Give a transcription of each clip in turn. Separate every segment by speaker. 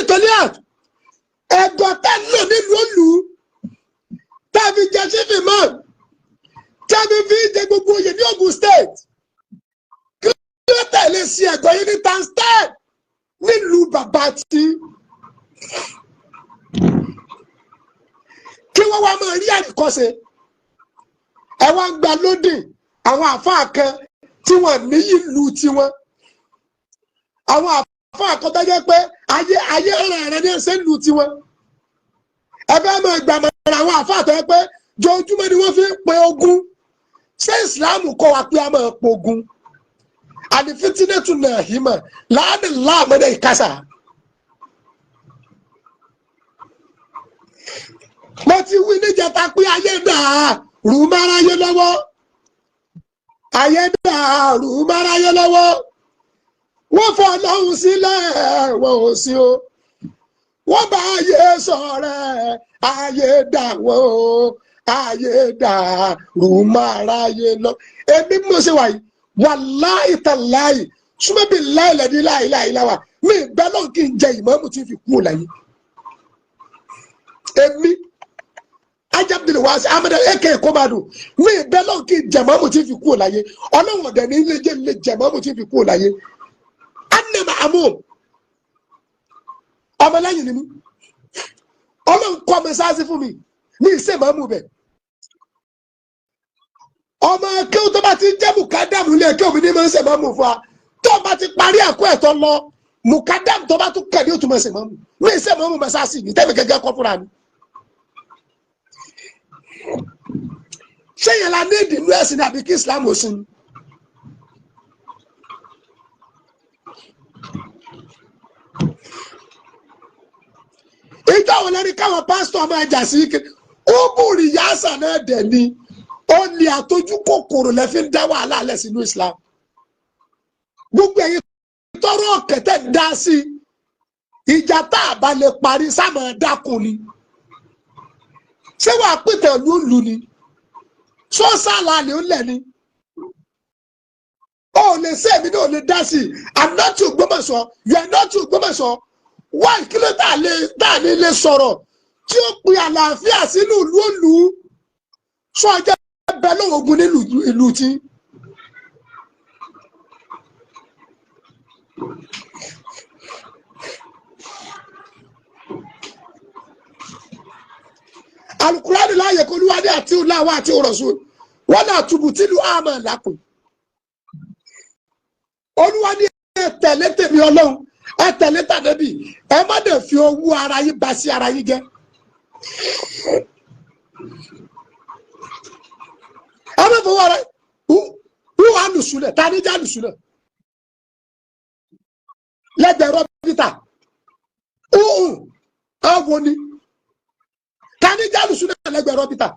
Speaker 1: Alhaji Toliat, ẹ̀gọ́ tẹ́ ń lò nílùú òlù, tẹ́ fi jẹ chief imam, tẹ́ fi jẹ gbogbo oyè ní Ogun State, kí ló tẹ̀lé sí ẹ̀gọ́ yìí ní Tansted nílùú bàbá tí kí wọ́n wá máa rí àríkọ́ṣe? Ẹ wá ń gba lódì àwọn àfáà kan tí wọ́n níyì lu tiwọn, àwọn àfáà kan tó jẹ́ pé ayé ayé ọ̀ràn rẹ̀ ní ẹsẹ̀ lu tiwọn. Ẹ fẹ́ máa gbàmọ̀ràn àwọn àfáà tó jẹ́ pé jojúmọ́ ni wọ́n fi ń pe ogun. Ṣé Ìsìláàmù kọ́ wa pé a máa pogun? Àdìfítínẹ́tù náà hìmọ̀ láàánú láàmúdé ìkásà. Mo ti wí níjẹta pé ayé dà rùmáráyé lọ́wọ́, ayé dà rùmáráyé lọ́wọ́. Wọ́n fọ Ọlọ́run sílẹ̀, wọn ò sí o. Wọ́n bá ayé sọ̀rẹ́, ayé dà wọ́n o, ayé dà rùmáráyé lọ. Èmi bí mo ṣe wà yìí, wàláì tàláì súnmọ́bí láìlẹ́dí láìláìláwà mi bẹ́ẹ̀ lọ́n kí n jẹ ìmáàmù tí ń fi kú láyé. Èmi Ajabdul Wasi Ahmed eke Kobadu, mi bẹ́ẹ̀ lọ́n kí n jẹ ìmáàmù tí ń fi kú láyé. Ọlọ́wọ̀n ọ̀dẹ̀ ní ilé jẹ́ ilé jẹ ìmáàmù tí ń fi kú láyé. Anam amum ọmọlẹ́yìn ni mí. Ọlọ́run kọ́ mi sáásí fún mi ní ìṣe ìmáàmù bẹ̀. Ọmọ akéwù tó bá ti jẹ́ mùkádàmù ilé akéwù mi ní máa ń ṣe ìmáàmù fún wa. Tó bá ti parí ẹ̀kọ́ ẹ̀tọ́ lọ, mùkádàmù tó bá tún kẹ̀ ní òtún máa ṣe ìmáàmù. Ní ìṣe ìmáàmù mọ́sáàsì mi tẹ́mi gẹ́gẹ́ kọ́ fúnra mi. Ṣé yẹn la ní ìdìnnú ẹ̀sìn ní àbí kí Islam ò sin? Ìjọ àwọn lẹ́ni káwọn pásítọ̀ máa jà sí ike ó bùrì yáàsà náà dẹ̀ ni ó ní àtọ́jú kòkòrò lẹ́fí ń dá wàhálà alẹ́ sínú Islam. Gbogbo ẹ̀yin tọrọ ọ̀kẹ́tẹ̀ ń dá sí ìjà tá a bá lè parí sáàmù dákun ni. Ṣé wàá pìtàn ló ń lu ni? Sọ́sà làlẹ́ ó lẹ̀ ni? Ó lè ṣe èmi náà lè dá sí i. I'm not Ògbómọ̀ṣọ́, you are not Ògbómọ̀ṣọ́. Wá kí ló tá a lè tá a ní lè sọ̀rọ̀ tí ó pe àlàáfíà sínú ìlú òlù? Sọ ọjọ́ bẹ́ẹ̀ lóun ogun nílùú ìlú tí. Alukurani láàyè kó olúwa ní àti ọláwà àti òrọ̀sùn wọn náà tubù tìlú àmà lápò. Olúwa ní ẹ tẹ̀lé tèmi Ọlọ́run, ẹ tẹ̀lé tànẹ́bì, ẹ má dẹ̀ fi owó ara yín ba sí ara yín jẹ́. Ẹ má fọwọ́ ara wúwo alùsùnà ta ní jẹ́ alùsùnà lẹ́gbẹ̀ẹ́ rọ́bìtà hùhùn àwọn ni ta ní jẹ́ alùsùnà lẹ́gbẹ̀ẹ́ rọ́bìtà,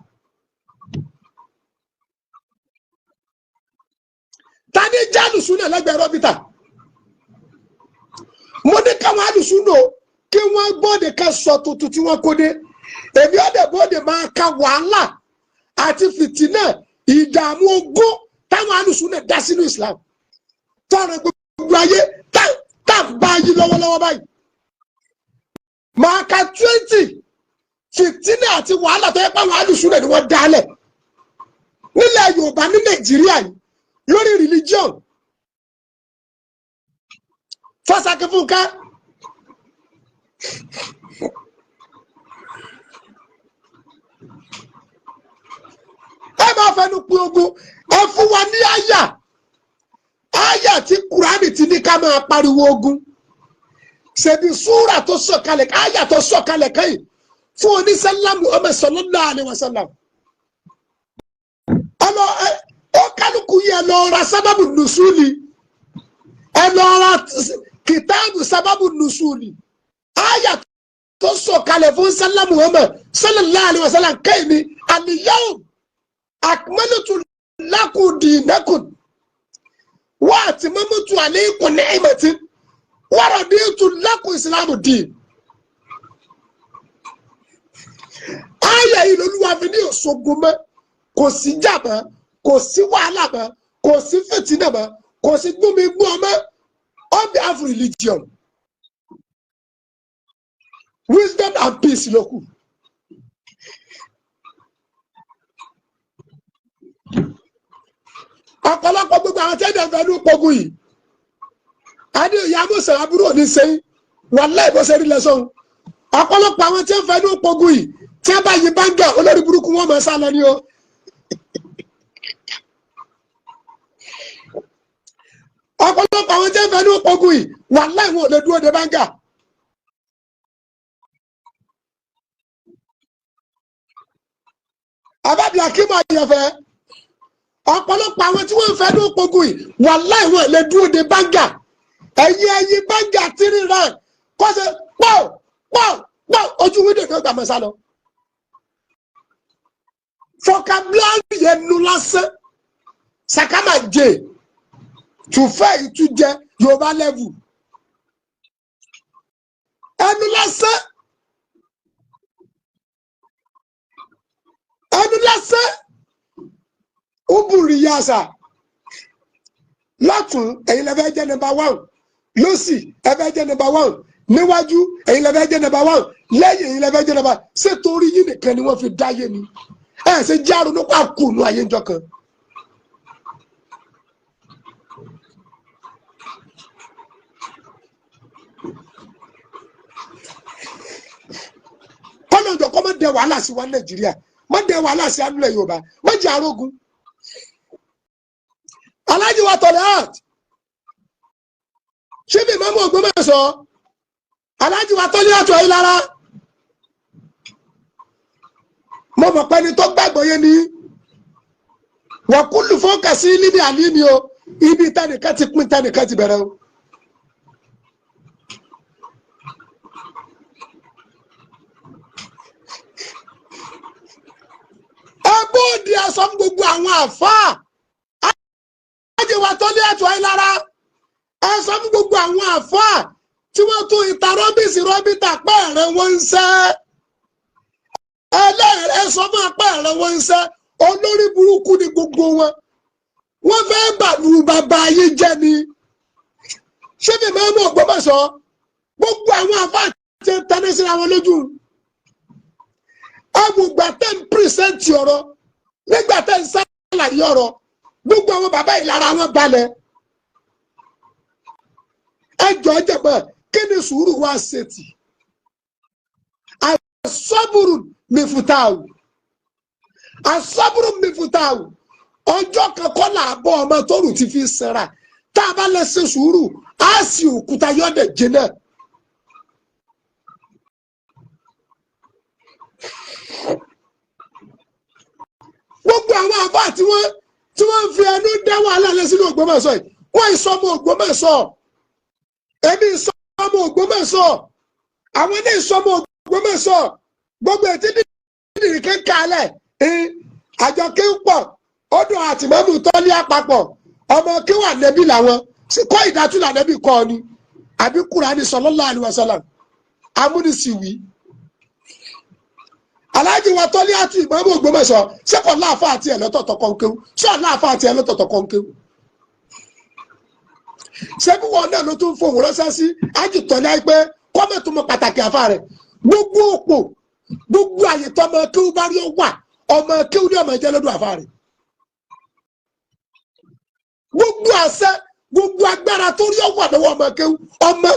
Speaker 1: ta ní jẹ́ alùsùnà lẹ́gbẹ̀ẹ́ rọ́bìtà. Mo ní káwọn alùsùnà kí wọ́n gbọ́dọ̀ ká sọ tuntun tí wọ́n kó dé. Èmi ọ̀dẹ̀ bọ́dẹ̀ máa ka wàhálà àti fìtínà ìdààmú ogún táwọn alùsùnà dá sínú Islam tọrọ gbogbo ayé tá à ń bá yí lọ́wọ́lọ́wọ́ báyìí. Máa ka 20 fìtínà àti wàhálà tó yẹ pé àwọn alùsùnà ni wọ́n dálẹ̀ nílẹ̀ Yorùbá ní Nàìjíríà yìí lórí religion. Fásakí Fúnkẹ́, ẹ máa fẹnu pín ogun. Ẹ fún wa ní àyà àyà tí Kùránì ti ní ká máa pariwo ogun. Ṣebí súrà tó sọ̀kalẹ̀, àyà tó sọ̀kalẹ̀ kẹ́yìn fún onísàlámù ọmọ sallallahu alaihi wasallam. Ọlọ ẹ ó kálukú yẹ lọ ra sábàbù nùsùlì, ẹ lọ ra kìtáàbù sábàbù nùsùlì, àyà tó sọ̀kalẹ̀ fún sàlámù ọmọ sallallahu alaihi wasallam kẹ́yìn ni al-yawm akmaltu lakum dinakum wa atmamtu alaykum ni'mati wa raditu lakum islamu din. Ayé yìí lolúwa fi ní òṣogbo mọ́, kò sí jà mọ́, kò sí wàhálà mọ́, kò sí fìtínà mọ́, kò sí gbúmigbú ọmọ on behalf of religion. Wisdom and peace ló kù. Ọ̀pọ̀lọpọ̀ gbogbo àwọn tí ẹ̀dẹ̀ fẹ́ ló pogun yìí, adé ìyá amúsàn aburú òní sẹ́yìn wàláhì bó ṣe rí lẹ́sọ̀n. Ọ̀pọ̀lọpọ̀ àwọn tí ń fẹ́ ló pogun yìí, tí wọ́n bá yí báńgà, olórí burúkú wọn máa sá lọ ní o. Ọ̀pọ̀lọpọ̀ àwọn tí ń fẹ́ ló pogun yìí, wàláhì wọn ò lè dúró de báńgà. Abábíà kí máa yẹ fẹ́. Ọ̀pọ̀lọpọ̀ àwọn tí wọ́n ń fẹ́ ló pogun yìí, wàláhì wọn ò lè dúró de báńgà. Ẹ̀yin báńgà tírí ràn kọ́sẹ̀ pọ̀ pọ̀ pọ̀ ojú wíńdò tó gbà mọ́ sá lọ. Fọkàbílárì yẹn nu lásán, sàkámà jẹ tùfẹ́ ìtújẹ Yorùbá level ẹnu lásán, ẹnu lásán. Ubùrì yàsà lọ́tún, ẹ̀yin lẹ́fẹ̀ẹ́ jẹ́ number one, lọ́sì ẹ̀fẹ́ jẹ́ number one, níwájú ẹ̀yin lẹ́fẹ̀ẹ́ jẹ́ number one, lẹ́yìn ẹ̀yin lẹ́fẹ̀ẹ́ jẹ́ number. Ṣé torí yín nìkan ni wọ́n fi dáyé ni? Ẹ̀ ṣe járun nípa kùnú ayé ńjọ́ kan. Kọ́nà kọ́ má dẹ wàhálà sí wa ní Nàìjíríà, má dẹ wàhálà sí anúlẹ̀ Yorùbá, má jẹ́ arógun. Aláàjì wa tọ̀lẹ̀ art ṣé bí mọ́mú Ògbómọ̀ṣọ́, aláàjì wa tọ́lẹ̀ àtọ̀ yìí lára. Mo mọ̀ pé ẹni tó gbàgbọ́ yé ni wọ́n kúlù fọ́ọ̀kà sí níbi àlímì o, ibi tẹnìkan ti pín tẹnìkan ti bẹ̀rẹ̀ o. Ẹ bóde aṣọ fún gbogbo àwọn àfáà, aláàjì wa tọ́lẹ̀ àtọ̀ yìí lára. Ẹ sọ fún gbogbo àwọn àfáà tí wọ́n tún ìta rọ́bìsì rọ́bìtà pẹ́ẹ́rẹ́ wọ́n ń sẹ́ ẹlẹ́rìí. Ẹ sọ fún apẹ́ẹ́rẹ́ wọ́n ń sẹ́. Olórí burúkú ni gbogbo wọn, wọ́n fẹ́ bàlù bàbá ayé jẹ́ ni. Ṣé bí màmú Ògbómọ̀ṣọ́, gbogbo àwọn àfáà ti ń tẹ́lẹ̀ síra wọn lójú. Ẹwùgbà tẹ́ ń pírísẹ́ǹtì ọ̀rọ̀, nígbà tẹ́ ń sàlàyé ọ̀rọ̀, gbogbo àwọn bàbá ìlara wọn balẹ̀. Ẹ jọ jẹ̀mọ́, kí ni sùúrù wá ṣe tì? Àsọ́bùrù mìfútàwù, àsọ́bùrù mìfútàwù. Ọjọ́ kan kọ́ là bọ́ ọmọ tóru ti fi sẹ́ra. Tá a bá lè ṣe sùúrù, á sì òkúta yọ̀dẹ̀ jìnnà. Gbogbo àwọn àbá tí wọ́n ń fi ẹnu dá wàhálà lẹ sínú Ògbómọ̀ṣọ́ yìí, wọ́n ìsọmọ Ògbómọ̀ṣọ́, èmi ìsọmọ Ògbómọ̀ṣọ́, àwọn ní ìsọmọ Ògbómọ̀ṣọ́. Gbogbo ètí dídìrí kéńkálẹ̀ àjọ kí ń pọ̀ ọdún àtìmọ́mù tọ́lé àpapọ̀ ọmọ kí wà nẹ́bí làwọn kọ́ ìdátú lànẹ́bí kọ́ ni àbí Kùránì sallallahu alaihi wasallam amúnisìwí. Aláàjì wa tọ́lé àti ìmọ̀ọ́mù Ògbómọ̀ṣọ́, ṣé kò láàfáà àti ẹ̀ lọ́tọ̀ọ̀tọ̀ kọ́ńkéwú? Ṣé láàfáà àti ẹ̀ lọ́tọ̀ọ̀tọ̀ kọ́ńkéwú? Ṣé bí wọn náà ló tún fòun ránṣẹ́ sí ájìtọ́lé pé kọ́mẹ̀tún mọ pàtàkì àfa rẹ̀? Gbogbo òpò, gbogbo àyè tọmọ kéwú bá rí ó wà, ọmọ kéwú ní ọmọ ẹ̀jẹ̀ lọ́dún àfa rẹ̀. Gbogbo àṣẹ, gbogbo agbára tó rí ó wà lọ́wọ́ ọmọ kéwú. Ọmọ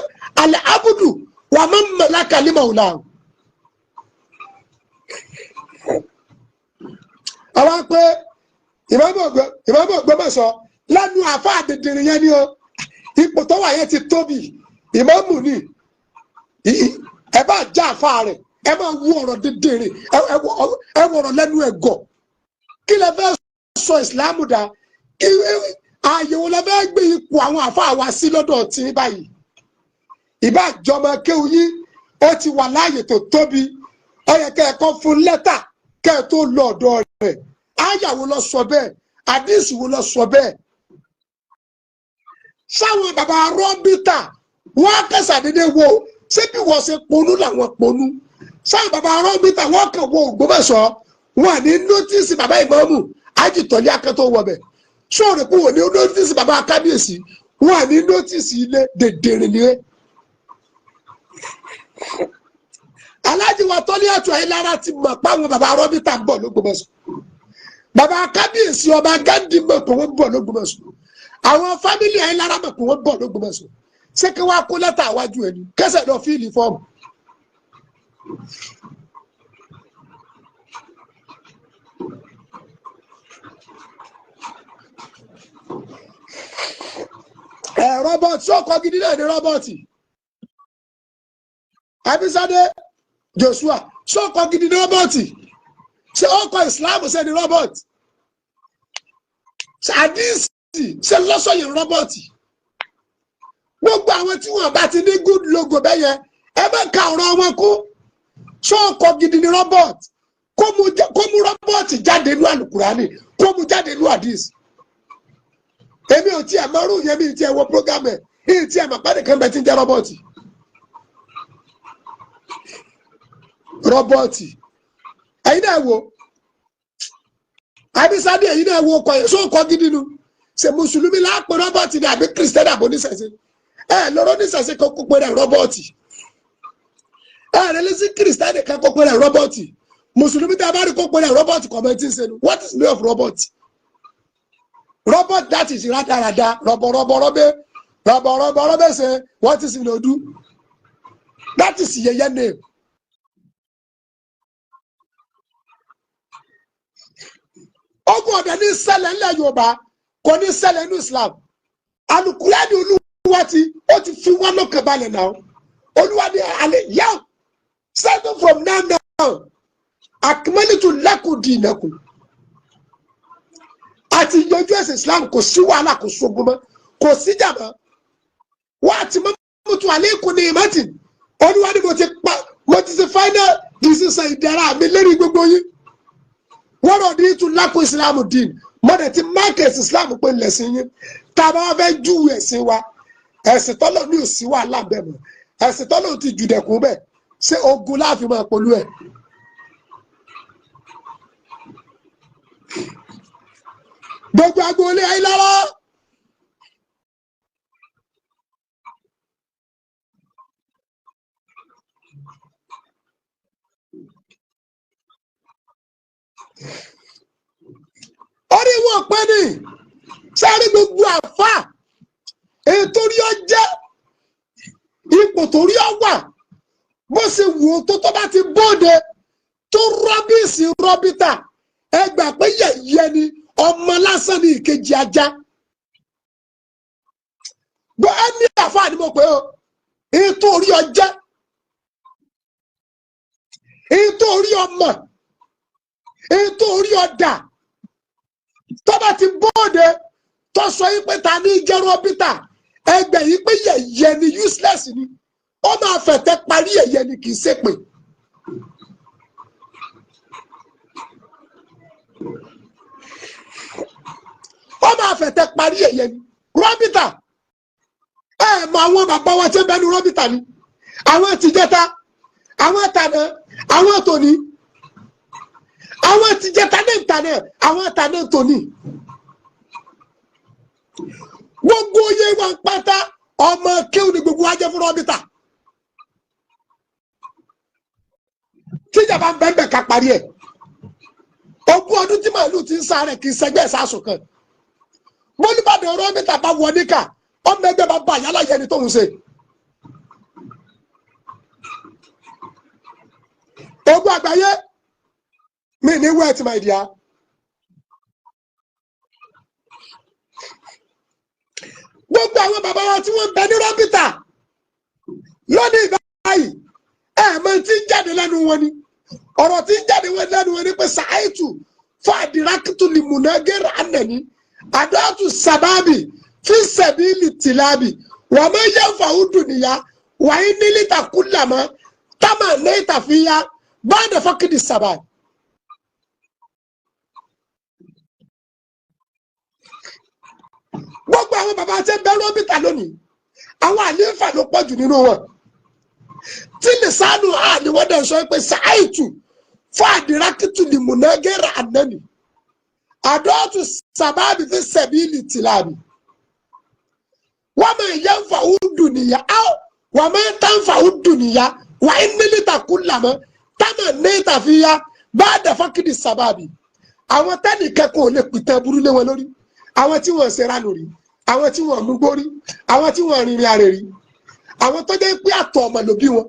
Speaker 1: alẹ́ abudu wà má mọ̀lá kalimọ̀ ọ̀la. Àwọn pé ìmáàmù Ògbómọ̀ṣọ́ lẹ́nu àfa àdìdìrín yẹn ni o, ipò tó wà yẹn ti tóbi. Ìmáàmù ni ẹ bá já àfa rẹ̀, ẹ máa wú ọ̀rọ̀ dídìrín, ẹ wọ ọ̀rọ̀ lẹ́nu ẹ̀ gọ̀. Kí lẹ fẹ́ sọ ìsìlámù dà? Ààyè wo lẹ fẹ́ gbé ipò àwọn àfa wa sí lọ́dọ̀ tí báyìí? Ìbá jọmọ kéwù yín, ó ti wà láàyè tó tóbi, ó yẹ kẹ́ ẹ kọ́ fún lẹ́tà kẹ́ ẹ tó lọ ọ̀dọ̀ rẹ̀. Àyà wo lọ sọ bẹ́ẹ̀? Àdísì wo lọ sọ bẹ́ẹ̀? Sáwọn bàbá rọ́bìtà wọ́n á kẹsà dédé wo ṣé bí wọ́n ṣe ponú làwọn ponú. Sáwọn bàbá rọ́bìtà wọ́n kàn wọ Ògbómọ̀ṣọ́, wọn ní nótìsì bàbá ìmáàmù ájìtọ̀lé akẹ́tọ̀ wọbẹ̀. Sóòrè kú wọn ní nótìsì bàbá kábíyèsí, wọn ní nótìsì ilé dèdèrè ni ẹ. wa Tọ́líàtù Ayélára ti mọ̀ páwọn bàbá Rọ́bìtà ń bọ̀ l'Ógbómọ̀ṣọ́. Bàbá kábíyèsí ọba Gandhi mọ̀ pé wọ́n ń bọ̀ l'Ógbómọ̀ṣọ́. Àwọn family Ayélára mọ̀ pé wọ́n ń bọ̀ l'Ógbómọ̀ṣọ́. Ṣé kí wọ́n á kó lẹ́tà àwájú ẹni kẹsẹ̀ lọ fill form? Ẹ robot sọkọ gidi náà ní robot. Abisade Joshua, sọkọ gidi ní robot. Ṣé ọkọ Islam ṣe ní robot? Àdìsí ṣe lọ́sọ̀yìn robot? Gbogbo àwọn tí wọn bá ti ní good logo bẹ́yẹn, ẹ bá ka ọ̀rọ̀ wọn kú. Sọkọ gidi ní robot? Kó mú robot jáde ní alukurani, kó mú jáde ní àdìsí. Èmi ò tiẹ̀ mọ́rú yẹn, mi ì tiẹ̀ wo program ẹ̀, ì tiẹ̀ mọ̀ pé nìkan bẹ ti ń jẹ́ robot. Robot, ẹ̀yin náà wo Abisade, ẹ̀yin náà wo ọkọ̀ yẹn, sọ ọkọ̀ gidi nu? Ṣe mùsùlùmí láàpẹ̀ robot ni àbí kìrìsìtẹ́nì àbò oníṣẹ̀ṣe? Ẹ lọ́rọ́ oníṣẹ̀ṣe kan kó pé rẹ̀ robot. Ẹ rẹ̀ lé sí kìrìsìtẹ́nì kan kó pé rẹ̀ robot. Mùsùlùmí tí a bá rí kó pé rẹ̀ robot, kọ̀mẹ́ntì ń sẹ́nu. What is the meaning of robot? Robot, that is rádaràda, rọ̀bọ̀rọ̀bọ̀ rọ́bẹ̀, rọ̀bọ̀rọ̀bọ̀ rọ́bẹ̀ ṣe. What is in odu? That is yeye name. Ogun ọ̀dẹ̀ ní ṣẹlẹ̀ ńlẹ̀ Yorùbá, kò ní ṣẹlẹ̀ ní Islam. Alukurani Olúwa ti ó ti fi wọ́n lọ́kàn balẹ̀ náà. Olúwa ní alẹ́ yá, starting from now now, akmalitu lakum dinakum, àti yanjú ẹ̀sìn Islam. Kò sí wàhálà, kò sógun mọ́, kò sí jàmọ́. Wọ́n àti mọ́tò àlékún ní ìmọ̀tì. Olúwa ni mo ti pa, mo ti ṣe final decision ìdára mi lérí gbogbo yín. Wọ́n rọ̀ ní tún lákò Islam dín mọ́tò tí market Islam pé lẹ̀sìn yín. Tá a bá wá fẹ́ júwe ẹ̀sìn wa, ẹ̀sìn tọ́lọ̀ ní òsì wàhálà bẹ́ẹ̀ mọ́, ẹ̀sìn tọ́lọ̀ ti jùdẹ̀kùn bẹ́ẹ̀, ṣé ogun láàfin máa polú ẹ̀? Gbogbo agboolé Ayélára, orí wọn pẹ́ ní sáré. Gbogbo àfà ètò orí ọ jẹ́ ipò tó rí ọ wà, bó ṣe wù ó tó, tó bá ti bóde tó rọ́bìsì rọ́bìtà, ẹ gbà pé yẹ̀yẹ́ ni, ọmọ lásán ní ìkejì ajá. Gbọ́, ẹni àfà ni mo pè ó, ètò orí ọ jẹ́, ètò orí ọmọ, ètò orí ọ̀dà, tó bá ti bóde tó sọ yìí pé ta ní jẹ́ rọ́bìtà, ẹgbẹ́ yìí pé yẹ̀yẹ́ ni, useless ni, ó máa fẹ̀tẹ̀ parí yẹ̀yẹ́ ni, kì í ṣépè. Ó máa fẹ̀tẹ̀ parí yẹ̀yẹ́ ni. Rọ́bìtà, ẹ mọ àwọn bàbá wa tí ń bẹnu rọ́bìtà ni, àwọn tìjẹta, àwọn tànà, àwọn tòní, àwọn tìjẹta ní tànà, àwọn tànà tòní, gbogbo oyè wọn pátá, ọmọ kéwù ni gbogbo wa jẹ́ fún rọ́bìtà. Tíjàmbá ń bẹ́ẹ̀ bẹ́ẹ̀ ká parí ẹ̀. 20 ọdún tí màálù ti ń sáré kì í sẹgbẹ́ ìsásùn kan. Bólúbàdàn rọ́bìtà bá wọ níkà, ọmọ ẹgbẹ́ bá bá yálà yẹni tó ń ṣe. Ogun àgbáyé mi ní wet, my dear. Gbogbo àwọn bàbá wa tí wọ́n ń bẹ ní rọ́bìtà lónìí báyìí, ẹ mọ tí ń jáde lẹ́nu wọn ni, ọ̀rọ̀ tí ń jáde lẹ́nu wọn ni pé sàáìtù fún àdìrákìtù lìmùnà gẹ́rẹ́ ànàní àdọ́tù sàbábì fi sẹ̀bílì tìlábì wà má yẹ fàwùdù nìyà wà á nílì takúlàmọ́ támà ní ìtàfíyà bá dẹ̀ fọ́kìdì sàbábì. Gbogbo àwọn bàbá tí ń bẹ rọ́bìtà lónìí, àwọn àlééfà ló pọ̀ jù nínú wọn tí lìsánù àní wọ́n dẹ̀ sọ pé sàáìtù fún àdìrákìtù lìmùnà gẹ́rẹ́ ànánì àdọ́tù sàbábì fi sẹ̀bílì tìlábì wọ́n máa yẹ nfa ó dùn níyà áwọ̀ wọ́n máa tán nfa ó dùn níyà wà á nílì takú làmọ́ Támà ní ìtàfíyá bá dàfákìdì sábàbí. Àwọn tẹ́nì kẹ́kọ̀ọ́ ò lè pìtàn burú lé wọn lórí. Àwọn tí wọ́n ṣera lórí, àwọn tí wọ́n mú gbórí, àwọn tí wọ́n rìnrìn àrè rí, àwọn tó jẹ́ pé àtọ̀ ọmọ ló bí wọn.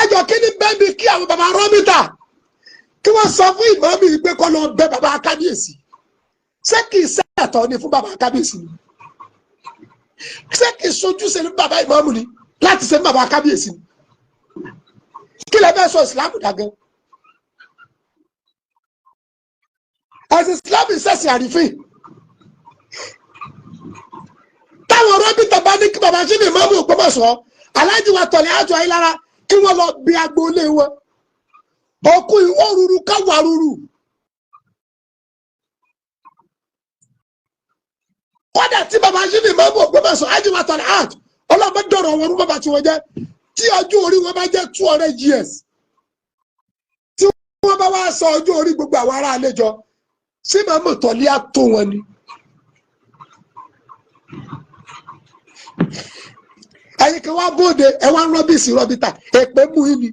Speaker 1: Ẹjọ kí ni bẹ́ẹ̀ bí kí àwọn baba rọ́mítà kí wọ́n sọ fún ìmọ̀ọ́mì pé kó lọ bẹ baba kábíyèsí? Ṣé kì í ṣẹ̀tọ́ ni fún baba kábíyèsí ni? Ṣé kì í sojúṣe ní baba ìmọ̀ọ́mù ni láti ṣe ní baba kábíyèsí ni? Kí lẹ fẹ́ sọ ìsìlámù dàgẹ́? Ẹ̀sìn ìsìlámù ìṣẹ̀sìn àrífín. Táwọn rọ́bìtà bá ní kí baba ṣí ni ìmọ̀ọ́mù Ògbómọ̀ṣọ́ aláàjì wa tọ̀lé àjọ ayélujára kí wọ́n lọ bí agboolé wọn. Òkú ìwọ́ ruru káwà ruru. Kódà tí baba ṣí ni ìmọ̀ọ́mù Ògbómọ̀ṣọ́ aláàjì wa tọ̀lé àjọ ọlọ́mọ dọ̀rọ̀ wọn rú bàbá tí wọ́n jẹ́, tí ọjọ́ orí wọn bá jẹ́ 200 years, tí wọ́n bá wá sọ ọjọ́ orí gbogbo àwọn ará àlejò, sí màmú tọ̀lé àtó wọn ni. Ẹ̀yin kan wá bóde, ẹ wá ń rọ́bìsì rọ́bìtà, èpè mú yín ni.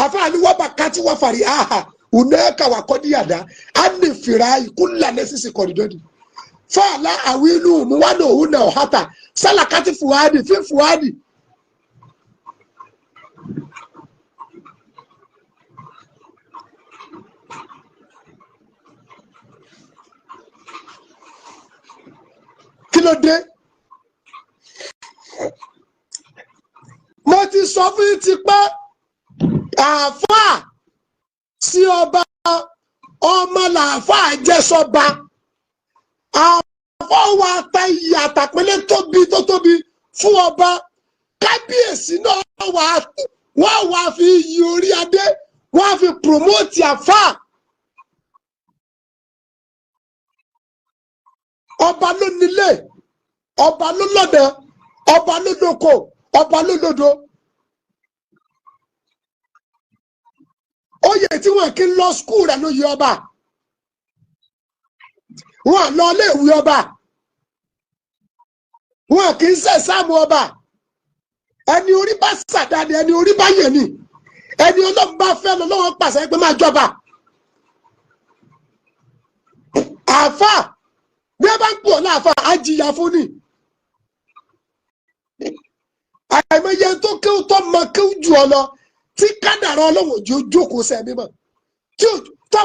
Speaker 1: Àfáàní wọ́n bá kátí wọ́n fàrí àhà unẹ́ẹ̀ka wà kọ́ níyàdá á ní fìrà ìkúnlẹ̀ lẹ́sìsì kọ̀rìdọ́dì. Fáàlà àwílù mú wá ní òun náà ọ̀hátà sálàkátì fùwádì fí fùwádì. Kí ló dé? Mo ti sọ fún yín ti pẹ́, àáfàá sí ọba, ọmọ làáfàá jẹ́ sọba. Àáfàá wa ta iyì àtàpẹ́lẹ́ tóbi tó tóbi fún ọba. Kábíyèsí náà wọ́n wá fi iyì orí adé, wọ́n á fi promote àáfàá. Ọba ló nílé, ọba ló lọ́nà, ọba ló lóko, ọba ló lódo. Oyè tí wọn kì í lọ skul rẹ̀ ló yẹ ọba. Wọn lọ iléèwé ọba. Wọn kì í ṣẹ̀sáàmù ọba. Ẹni orí bá sàdáni, ẹni orí bá yẹ̀ ni. Ẹni Ọlọ́run bá fẹ́ lọ lọ́wọ́ pàṣẹ pé máa jọba. Àáfàá bí ẹ bá ń pè ọ́ láàfáà, á jìyà fún ni. Àìmọye tó kéwú tó mọ kéwú jù ọ lọ tí kádàrá Ọlọ́run òjò jókòó sẹ́mi mọ̀ tí tó